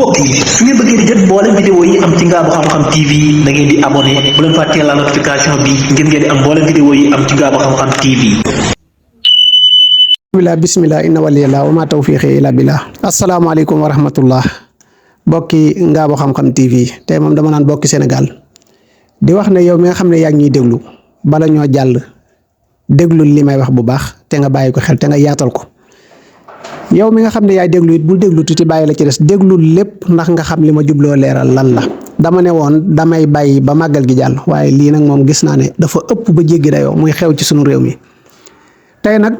mbokk yi su ngeen bëggee di jot mboolem vidéo yi am ci Ngabou Xam-Xam TV da ngeen di abonné bu leen fàttee la notification bi ngir ngeen di am mboolem vidéo yi am ci Ngabou Xam-Xam TV. bismillah inna waliyallah wa ma tawfiqi illa billah. asalaamaaleykum wa rahmatullah bokki Ngabou Xam-Xam TV tey moom dama naan bokki Sénégal di wax ne yow mi nga xam ne yaa ngi ñuy déglu bala ñoo jàll déglul li may wax bu baax te nga bàyyi ko xel te nga yaatal ko. yow mi nga xam ne yaay déglu it bul déglu tuuti bàyyi la ci des déglul lépp ndax nga xam li ma jubloo leeral lan la. dama ne woon damay bàyyi ba màggal gi jàll waaye lii nag moom gis naa ne dafa ëpp ba jéggi dayoo muy xew ci sunu réew mi tey nag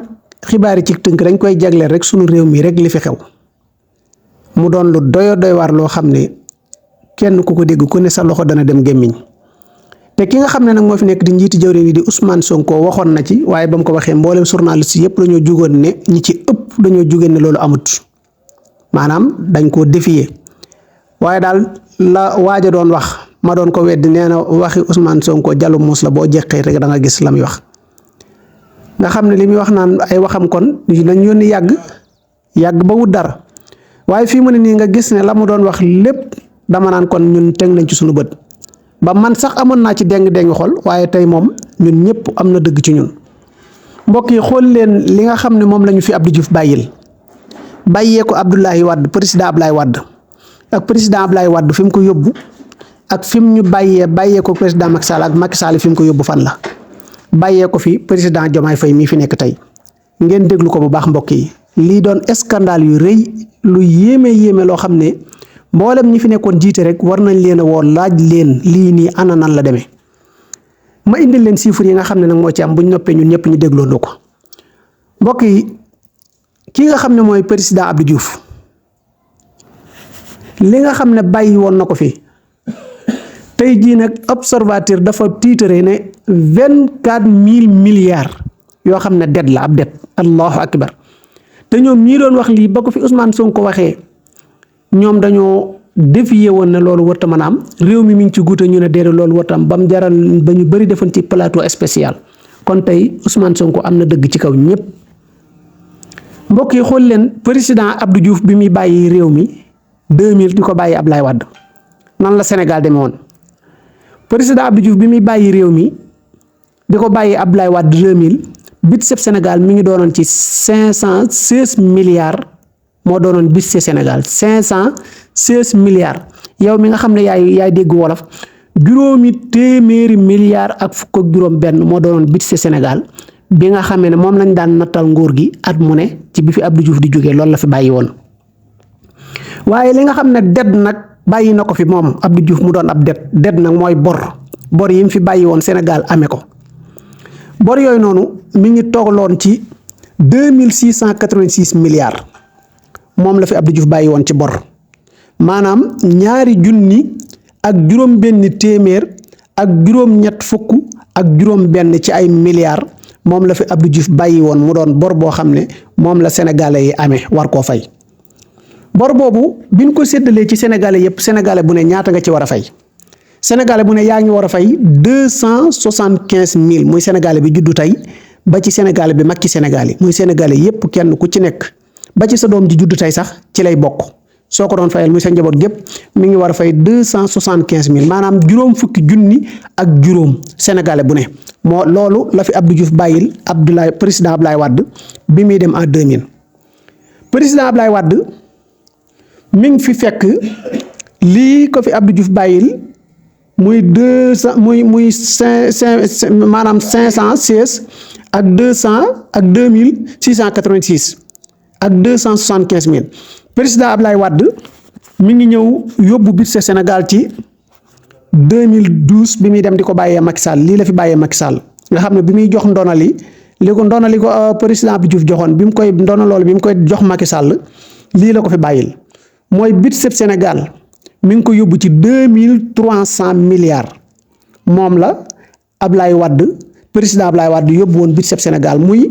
xibaar yi ci tënk dañ koy jagleel rek sunu réew mi rek li fi xew mu doon lu doy waar loo xam ne kenn ku ko dégg ku ne sa loxo dana dem gémmiñ te ki nga xam ne nag moo fi nekk di njiiti jawriñ yi di Ousmane Sonko waxoon na ci waaye ba mu ko waxee mboolem journaliste yëpp dañoo jugoon ne ñi ci ëpp dañoo jugeen ne loolu amut maanaam dañ koo défier waaye daal la waaja doon wax ma doon ko weddi nee na waxi Ousmane Sonko jallu muus la boo jeqee rek da nga gis la muy wax nga xam ne li muy wax naan ay waxam kon dañ yónni yàgg ba wut dara waaye fii mu ne nii nga gis ne la mu doon wax lépp dama naan kon ñun teg nañ ci suñu bët ba man sax amoon naa ci déng xol waaye tey moom ñun ñëpp am na dëgg ci ñun mbokk yi xool leen li nga xam ne moom la ñu fi Abdou Diouf bàyyee ko Abdoulaye Wade président Abdoulaye Wade ak président Abdoulaye Wade fi mu ko yóbbu ak fi mu ñu bàyyee ko président Macky Sall ak Macky Sall fi mu ko yóbbu fan la bàyyee ko fi président Diomaye Faye mii fi nekk tey ngeen déglu ko bu baax mbokk yi lii doon scandale yu rëy lu yéeme loo xam ne mboolem ñi fi nekkoon jiite rek war nañ leen a woo laaj leen lii nii ana nan la demee ma indil leen chiffres yi nga xam ne nag moo ci am bu ñu noppee ñun ñëpp ñu dégloondoo ko mbokk yi ki nga xam ne mooy président Abdou Diouf li nga xam ne bàyyi woon na ko fi tey jii nag observateur dafa tiitaree ne 24 000 milliards yoo xam ne det la ab det allahu akbar te ñoom ñii doon wax lii ba ko fi Ousmane Sonko waxee ñoom dañoo défier woon ne loolu warta mën a am réew mi ngi ci guute ñu ne déedéet loolu warta am ba mu jaral ba ñu bëri defoon ci plateau spécial kon tey Ousmane Sonko am na dëgg ci kaw ñëpp mbokk yi xool leen président Abdou Diouf bi muy bàyyi réew mi 2000 di ko bàyyi Ablaye Wade nan la Sénégal demee woon président Abdou Diouf bi muy bàyyi réew mi di ko bàyyi Ablaye Wade 2000 budget Sénégal mi ngi doonoon ci 516 milliards. moo doonoon budget Sénégal 516 milliards yow mi nga xam ne yaay dégg wolof juróomi téeméeri milliards ak fukk ak juróom benn moo doonoon budget Sénégal bi nga xamee ne moom lañ daan nattal nguur gi at mu ne ci bi fi Abdou Diouf di jógee loolu la fi bàyyi woon waaye li nga xam ne det nag bàyyi na ko fi moom Abdou Diouf mu doon ab det nag mooy bor yi mu fi bàyyi woon Sénégal amee ko bor yooyu noonu mi ngi toogloon ci 2686 milliards moom la fi Abdou Diouf bàyyi woon ci bor maanaam ñaari junni ak juróom benn téeméer ak juróom ñett fukk ak juróom benn ci ay milliards moom la fi Abdou Diouf bàyyi woon mu doon bor boo xam ne moom la sénégalais yi amee war koo fay bor boobu biñ ko séddalee ci sénégalais yëpp sénégalais bu ne ñaata nga ci war a fay sénégalais bu ne yaa ngi war a fay 275 000 muy sénégalais bi juddu tey ba ci sénégalais bi mag ci sénégal yi muy sénégalais yëpp kenn ku ci nekk ba ci sa doom ji juddu tey sax ci lay bokk soo ko doon fayal muy sa njaboot gépp mi ngi war a fay 275 000 maanaam juróom fukki junni ak juróom sénégalais bu ne moo loolu la fi Abdou Diouf bàyyil président Abdoulaye Wade bi muy dem en 2000 président Abdoulaye Wade mi ngi fi fekk lii ko fi Abdou Diouf bàyyil muy 200 muy 5 maanaam 516 ak 200 ak 2686 ak 275 000 président Abdoulaye Wade mi ngi ñëw yóbbu budget Sénégal ci 2012 bi muy dem di ko bàyyee Macky Sall lii la fi bàyyee Macky Sall nga xam ne bi muy jox ndonali ko président Abdou Diouf joxoon bi mu koy jox Macky Sall lii la ko fi bàyyil mooy budget Sénégal mi ngi ko yóbbu ci 2300 milliards moom la Abdoulaye Wade président Abdoulaye Wade yóbbu woon budget Sénégal muy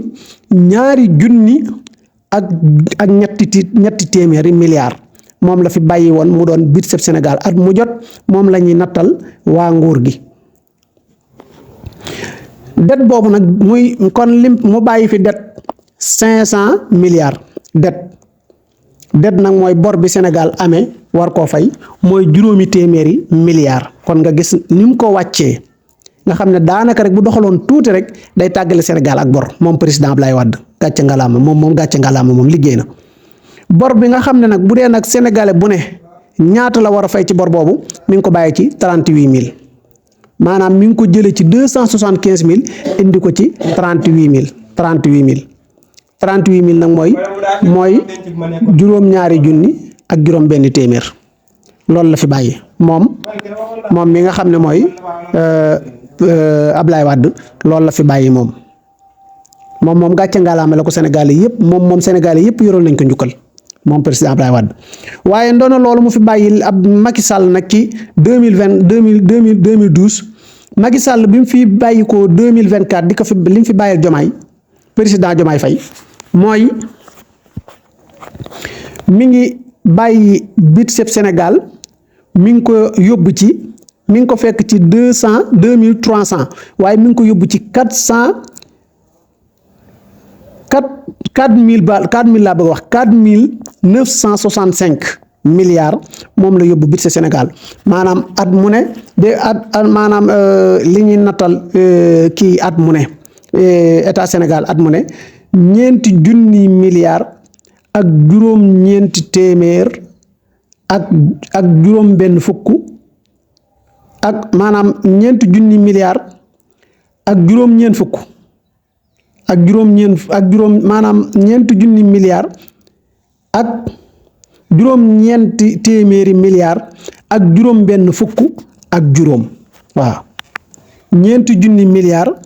ñaari junni ak ñetti téeméeri milliards moom la fi bàyyi woon mu doon budget Sénégal at mu jot moom la ñuy nattal waa nguur gi det boobu nag muy kon lim mu bàyyi fi det 500 milliards det det nag mooy bor bi Sénégal amee war koo fay mooy juróomi téeméeri milliards kon nga gis ni mu ko wàccee nga xam ne daanaka rek bu doxaloon tuuti rek day tàggale Sénégal ak bor moom président Abdoulaye Wade gàcce ngalaama moom gàcce ngalaama moom liggéey na. bor bi nga xam ne nag bu dee nag sénégalais bu ne ñaata la war a fay ci bor boobu mi ngi ko bàyyi ci 38000 maanaam mi ngi ko jëlee ci 275000 indi ko ci 38000 nag mooy juróom-ñaari junni ak juróom-benn téeméer loolu la fi bàyyi moom mi nga xam ne mooy Ablaye Wade loolu la fi bàyyi moom gàcce ngalaama la ko Sénégalais yëpp moom Sénégalais yëpp yoroon nañ ko njukkal moom président Ablaye Wade waaye ndono loolu mu fi bàyyi ab Macky Sall nag ci 2012 Macky Sall bi mu fi bàyyi ko 2024 di ko fi li mu fi bàyyil Diomaye président Diomaye Faye mooy mi ngi bàyyi budget Sénégal mi ngi ko yóbbu ci mi ngi ko fekk ci 2300 waaye mi ngi ko yóbbu ci 4000 laa bëgg a wax 4965 milliards moom la yóbbu budget Sénégal maanaam at mu ne maanaam li ñuy nattal kii at mu ne état Sénégal at mu ne ñeenti junni milliards ak juróom-ñeenti téeméer ak juróom benn fukk ak maanaam ñeenti junni milliards ak juróom-ñeent fukk maanaam ñeenti junni milliards ak juróom-ñeenti téeméeri milliards ak juróom benn fukk ak juróom waaw ñeenti junni milliards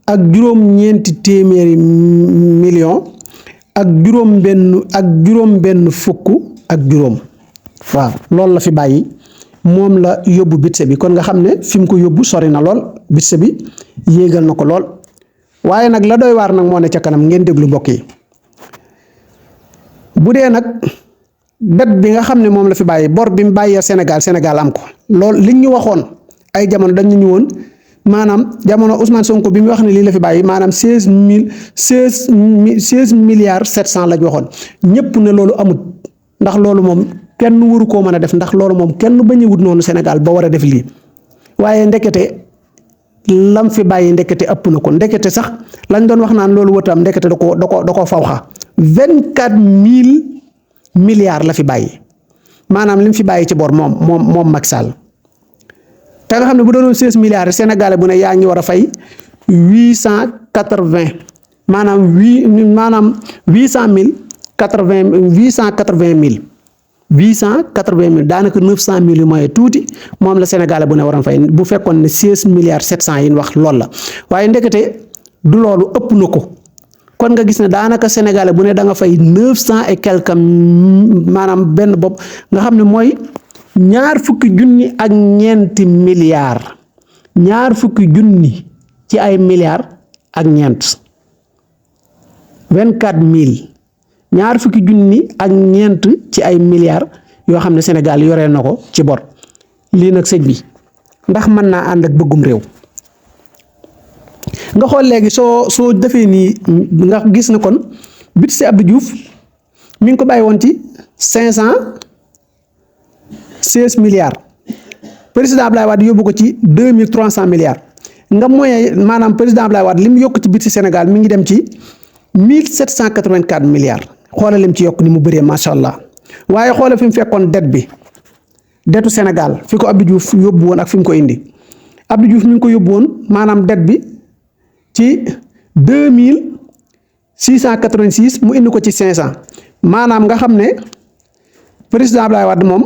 ak juróom-ñeenti téeméeri million ak juróom benn fukk ak juróom waaw loolu la fi bàyyi moom la yóbbu budget bi kon nga xam ne fi mu ko yóbbu sori na lool budget bi yéegal na ko lool waaye nag la doy waar nag moo ne ca kanam ngeen déglu mbokk yi bu dee nag det bi nga xam ne moom la fi bàyyi bor bi mu bàyyee Sénégal am ko loolu liñ ñu waxoon ay jamono dañu ñu woon maanaam jamono Ousmane Sonko bi mu wax ne lii la fi bàyyi maanaam 16 milliards 700 la ñu waxoon ñëpp ne loolu amut ndax loolu moom kenn waru koo mën a def ndax loolu moom kenn bañ a wut noonu Sénégal ba war a def lii waaye ndekete lam fi bàyyi ndekete ëpp na ko ndekete sax lañ doon wax naan loolu wëtam ndekete da koo fawxa 24000 milliards la fi bàyyi maanaam li mu fi bàyyi ci bor moom Macky Sall te nga xam ne bu doonoon 16 milliards Sénégalais bu ne yaa ngi war a fay 880 maanaam 880 daanaka 900 000 yu mooy tuuti moom la Sénégalais bu ne waroon fay bu fekkoon ne 16 milliards 700 yi ñu wax loolu la waaye ndekete du loolu ëpp na ko kon nga gis ne daanaka Sénégalais bu ne da nga fay 900 et quelque maanaam benn bopp nga xam ne mooy ñaar fukki junni ak ñeenti milliards ñaar fukki junni ci ay milliards ak ñeent 24000 ñaar fukki junni ak ñeent ci ay milliards yoo xam ne Sénégal yoree na ko ci bor lii nag sëñ bi ndax mën naa ànd ak bëggum réew nga xool léegi soo defee nii nga gis na kon budget Abdou Diouf mi ngi ko bàyyi woon ci 516 milliards président Abdoulaye Wade yóbbu ko ci 2300 milliards nga moyen maanaam président Abdoulaye Wade li mu yokk ci budget Sénégal mi ngi dem ci 1784 milliards xoolal lim ci yokk ni mu bëree macha allah waaye xoolal fi mu fekkoon detu Sénégal fi ko Abdou Diouf yóbbu woon ak fi mu ko indi Abdou Diouf mi ngi ko yóbbu woon maanaam det bi ci 2686 mu indi ko ci 500 maanaam nga xam ne président Abdoulaye Wade moom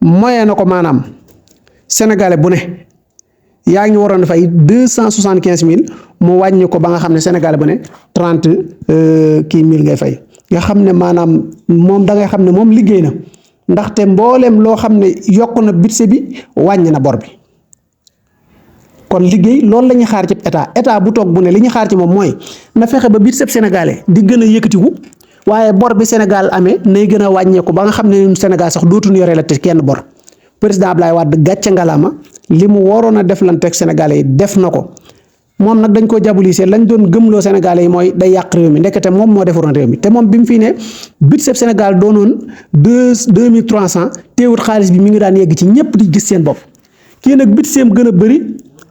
moyen na ko maanaam sénégalais bu ne yaa ngi waroon fay 275000 mu wàññi ko ba nga xam ne sénégalais bu ne 30 000 ngay fay nga xam ne maanaam moom da ngay xam ne moom liggéey na ndaxte mbooleem loo xam ne yokk na budget bi wàññi na bor bi kon liggéey loolu la ñuy xaar ci état bu toog bu ne li ñu xaar ci moom mooy na fexe ba budget sénégalais di gën a yëkkatiku waaye bor bi Sénégal amee nay gën a wàññeeku ba nga xam ne ñun Sénégal sax dootuñu yore la te kenn bor président Abdoulaye Wade gàcce ngalaama li mu waroon a def lan teg sénégalais yi def na ko moom nag dañ koo diaboliser lañ doon gëmloo Sénégalais yi mooy day yàq réew mi ndekete moom moo defaroon réew mi te moom bi mu fii ne budget Sénégal doonoon 2300 teewut xaalis bi mi ngi daan yegg ci ñëpp di gis seen bopp kii nag budget gën a bëri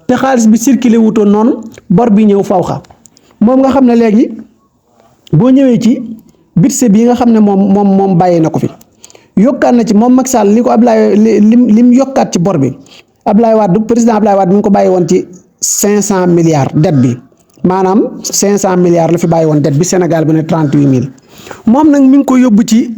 te xaalis bi circulé wutoon noonu bor bi ñëw faw xa moom nga xam ne léegi boo ñëwee ci budget bi nga xam ne moom bàyyee na ko fi yokkaat na ci moom Macky Sall li ko Ablaye lim yokkaat ci bor bi Ablaye Wade président Ablaye Wade mi ngi ko bàyyi woon ci 500 milliards dette bi maanaam 500 milliards la fi bàyyi woon dette bi Sénégal bu ne 38000 moom nag mi ngi ko yóbbu ci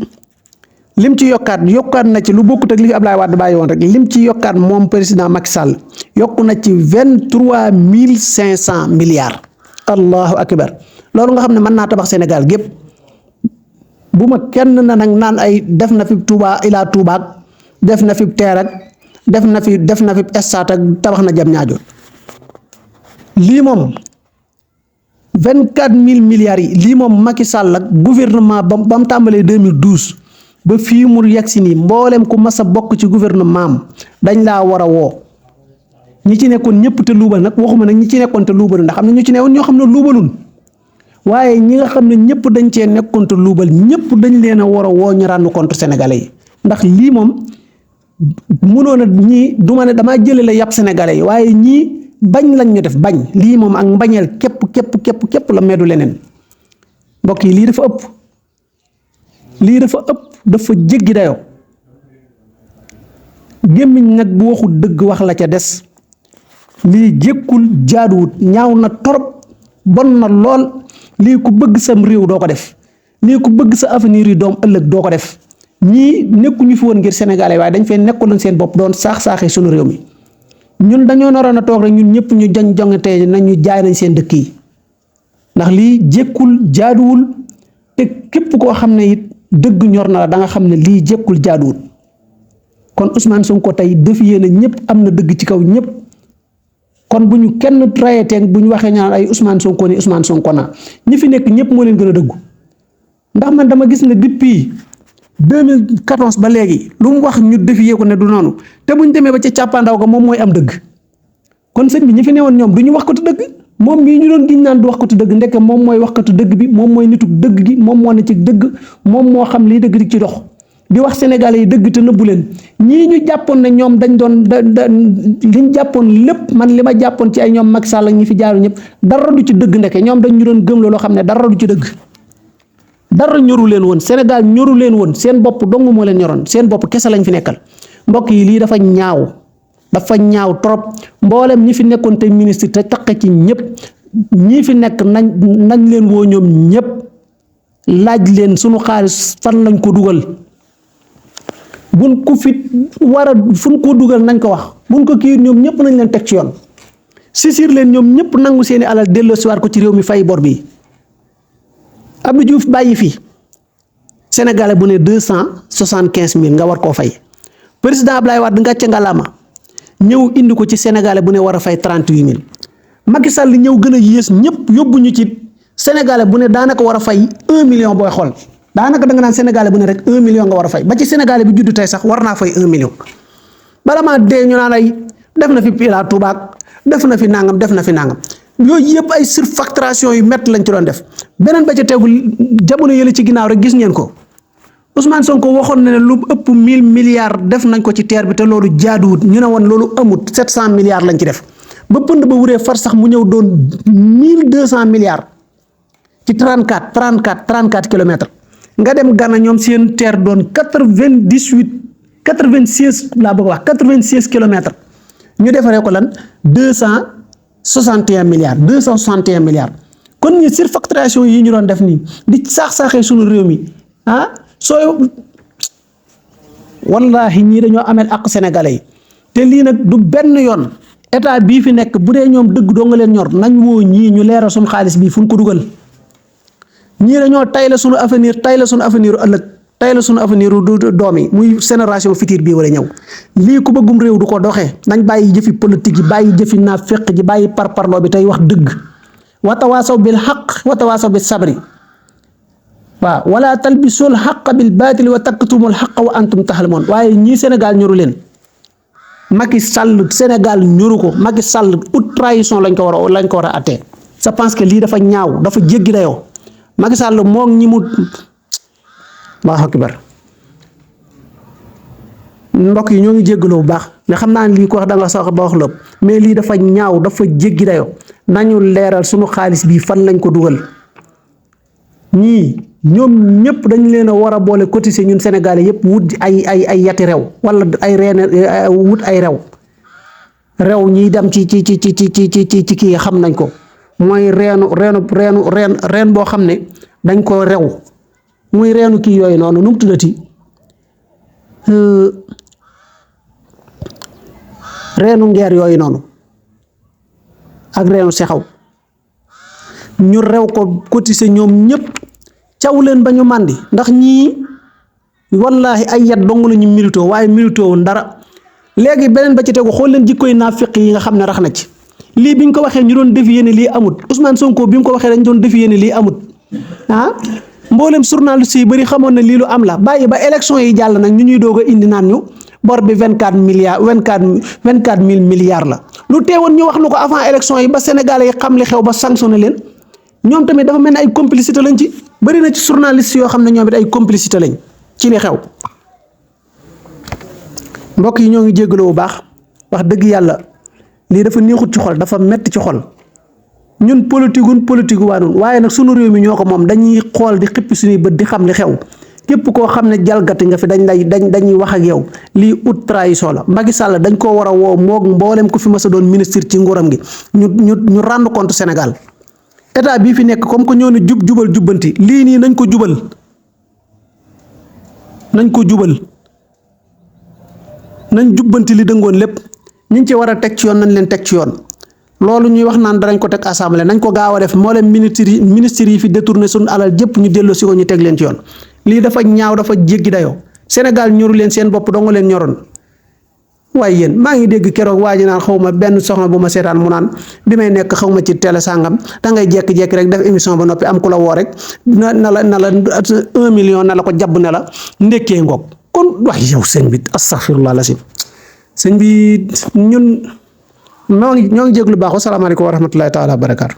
lim ci yokkaat na ci lu bokkut ak li fi Ablaye Wade bàyyi woon rek lim ci yokkaat moom président Macky Sall yokku na ci 23500 milliards allahu akbar loolu nga xam ne mën naa tabax Sénégal gépp bu ma kenn na nag naan ay def na fi Touba ila Touba ak def na fi teer ak def na fi stade ak tabax na jam ñaajo lii moom 24000 milliards yi lii moom Macky Sall ak gouvernement ba mu tàmbalee 2012 ba fii mu yegg si nii mboolem ku mas a bokk ci gouvernement am dañ laa war a woo ñi ci nekkoon ñëpp te luubal nag waxuma nag ñi ci nekkoon te luubalul ndax am na ñu ci newoon ñoo xam ne luubalul waaye ñi nga xam ne ñëpp dañ cee nekkoon te luubal ñëpp dañ leen a war a woo ñu rendre compte sénégalais yi ndax lii moom mënoon a ñii du ma ne damaa jëlee la yàpp sénégalais yi waaye ñii bañ lañ ñu def bañ lii moom ak mbañeel képp la meddu leneen mbokk yi lii dafa ëpp dafa jéggi dayoo gémmiñ nag bu waxul dëgg wax la ca des lii jékkul jaaduwut ñaaw na torop bon na lool lii ku bëgg sam réew doo ko def lii ku bëgg sa avenir yi doom ëllëg doo ko def ñii nekkuñu fi woon ngir sénégalais waaye dañ fee nekkuloon seen bopp doon saax-saaxee sunu réew mi ñun dañoo naroon a toog rek ñun ñëpp ñu jongatee nañu jaay nañ seen dëkk yi ndax lii jékkul jaaduwul te képp koo xam ne it dëgg ñor na la da nga xam ne lii jékkul jaaduwul kon Ousmane Sonko tey defiyee na ñëpp am na dëgg ci kaw ñëpp kon bu ñu kenn trayeteeg bu ñu waxee ñaan ay Ousmane Sonko ni Ousmane Sonko na ñi fi nekk ñëpp moo leen gën a dëggu ndax man dama gis ne depuis 2014 ba léegi lu mu wax ñu defiyee ko ne du noonu te bu ñu demee ba ca càppaandaw ga moom mooy am dëgg kon sëñ bi ñi fi newoon ñoom du ñu wax ko tu dëgg moom mii ñu doon giñ naan du wax ko tu dëgg ndekk moom mooy wax ko tu dëgg bi moom mooy nitu dëgg gi moom moo ne ci dëgg moom moo xam lii dëgg di ci dox di wax sénégalais yi dëgg te nëbbu leen ñii ñu jàppoon ne ñoom dañ doon liñ jàppoon lépp man li ma jàppoon ci ay ñoom Macky Sall ak ñi fi jaaru ñëpp dara du ci dëgg ndeke ñoom dañ ñu doon gëm loo xam ne dara du ci dëgg dara ñoru leen woon Sénégal ñoru leen woon seen bopp dong moo leen ñoroon seen bopp kese lañ fi nekkal mbokk yi lii dafa ñaaw trop mboolem ñi fi nekkoon te ministre te taqe ci ñëpp ñii fi nekk nañ leen woo ñoom ñëpp laaj leen sunu xaalis fan lañ ko dugal buñ ko fit war a fuñ ko dugal nañ ko wax buñ ko kii ñoom ñëpp nañ leen teg ci yoon sisir leen ñoom ñëpp nangu seeni alal delloosiwaat ko ci réew mi fay bor bi Abdou Diouf bàyyi fi Sénégalais bu ne 275000 nga war koo fay président Ablaye Wade ngàcce ngalaama ñëw indi ko ci Sénégalais bu ne war a fay 38000 Macky Sall ñëw gën a yées ñëpp yóbbu ñu ci Sénégalais bu ne daanaka war a fay 1 million booy xool daanaka da nga naan Sénégalais bu ne rek 1 million nga war a fay ba ci Sénégalais bi juddu tey sax war naa fay 1 million bala maa dee ñu naan ay def na fi Ila Touba def na fi nangam yooyu yëpp ay surfacturation yu métti lañ ci doon def beneen ba ca tegu jamono yële ci ginnaaw rek gis ngeen ko Ousmane Sonko waxoon na ne lu ëpp 1000 milliards def nañ ko ci terre bi te loolu jaaduwut ñu ne woon loolu amut 700 milliards lañ ci def ba pënd ba wuree far sax mu ñëw doon 1200 milliards ci 34 kilomètres nga dem Gana ñoom seen terre doon 96 laa bëgg a wax 96 kilomètres ñu defaree ko lan 261 milliards kon ñu surfacturation yi ñu doon def nii di saax-saaxee sunu réew mi sooy wallahi ñii dañoo ameel ak sénégalais yi te lii nag du benn yoon état bii fi nekk bu dee ñoom dëgg doo nga leen ñor nañ woo ñii ñu leeral suñu xaalis bii fu ñu ko dugal ñii dañoo tay la suñu avenir ëllëg tay la suñu avenir doom yi muy génération future bii war a ñëw lii ku bëggum réew du ko doxee nañ bàyyi jëfi politique yi bàyyi jëfi naafeq ji bàyyi parparloo bi tey wax dëgg watawaasaw bil xaq watawaasaw bis sabri waaw wala talbisul xaq bil baatili wa taktumul xaq wa antum taxlamoon waaye ñii Sénégal ñoru leen Macky Sall Sénégal ñoru ko Macky Sall haute trahison lañ ko war a attee. je pense que lii dafa ñaaw dafa jéggi dayoo Macky Sall moo ñi mu Allahu akbar mbokk yi ñoo ngi jéggaloo bu baax mais xam naa ne lii ko wax da nga sax ba wax lépp mais lii dafa ñaaw dafa jéggi dayoo nañu leeral sunu xaalis bii fan lañ ko dugal ñii ñoom ñëpp dañu leen a war a boole cotiser ñun Sénégalais yëpp wut ay yati rew wala ay wut ay rew ñiy dem ci kii xam nañ ko mooy reen boo xam ne dañ ko rew muy reenu kii yooyu noonu nu mu tuddati reenu ngeer yooyu noonu ak reenu sexaw ñu rew ko cotiser ñoom ñëpp caw leen ba ñu màndi ndax ñii wallaahi ay yat dong la ñu militoo waaye militoo woon dara léegi beneen ba ci tegu xool leen jikkoy naafiq yi nga xam ne rax na ci lii bi ñu ko waxee ñu doon défier ne lii amut Ousmane Sonko bi mu ko waxee dañ doon défier ne lii amut mboolem journaliste yi bëri xamoon na lii lu am la bàyyi ba élection yi jàll nag ñu ñuy doog a indi naan ñu bor bi 24 000 milliards la lu teewoon ñu wax nu ko avant élection yi ba Sénégalais yi xam li xew ba sanctionné leen ñoom tamit dafa mel ne ay complicité lañ ci bëri na ci journaliste yoo xam ne ñoom it ay complicité lañ ci li xew mbokk yi ñoo ngi jéggaloo bu baax wax dëgg yàlla lii dafa neexut ci xol dafa metti ci xol ñun politique waanun waaye nag sunu réew mi ñoo ko moom dañuy xool di xippi suñuy bët di xam li xew képp koo xam ne jalgati nga fi dañuy wax ak yow lii haute trahison la Macky Sall dañ koo war a woo moog mboolem ku fi mas a doon ministre ci nguuram gi ñu rendre compte Sénégal état bii fi nekk comme que ñoo ne jubal jubbanti lii nii nañ ko jubal nañ jubbanti li dëngoon lépp ñi ci war a teg ci yoon nañ leen teg ci yoon loolu ñuy wax naan danañ ko teg assemblée nañ ko gaaw a def moo leen ministre yi fi détourné suñu alal jëpp ñu delloo si ko ñu teg leen ci yoon lii dafa ñaaw dafa jéggi dayoo Sénégal ñoru leen seen bopp dong leen ñoroon waaye yéen maa ngi dégg keroog waa ji naan xaw ma benn soxna bu ma seetaan mu naan bi may nekk xaw ma ci télé sàngam da ngay jékki-jékki rek def émission ba noppi am ku la woo rek na la 1 million na la ko jàpp ne la ndekkee ngoog kon wax yow sëñ bi astaghfirullah la si sëñ bi ñun ñoo ngi jéglu baax asalaamaaleykum wa rahmatullahi taala wa barakaatu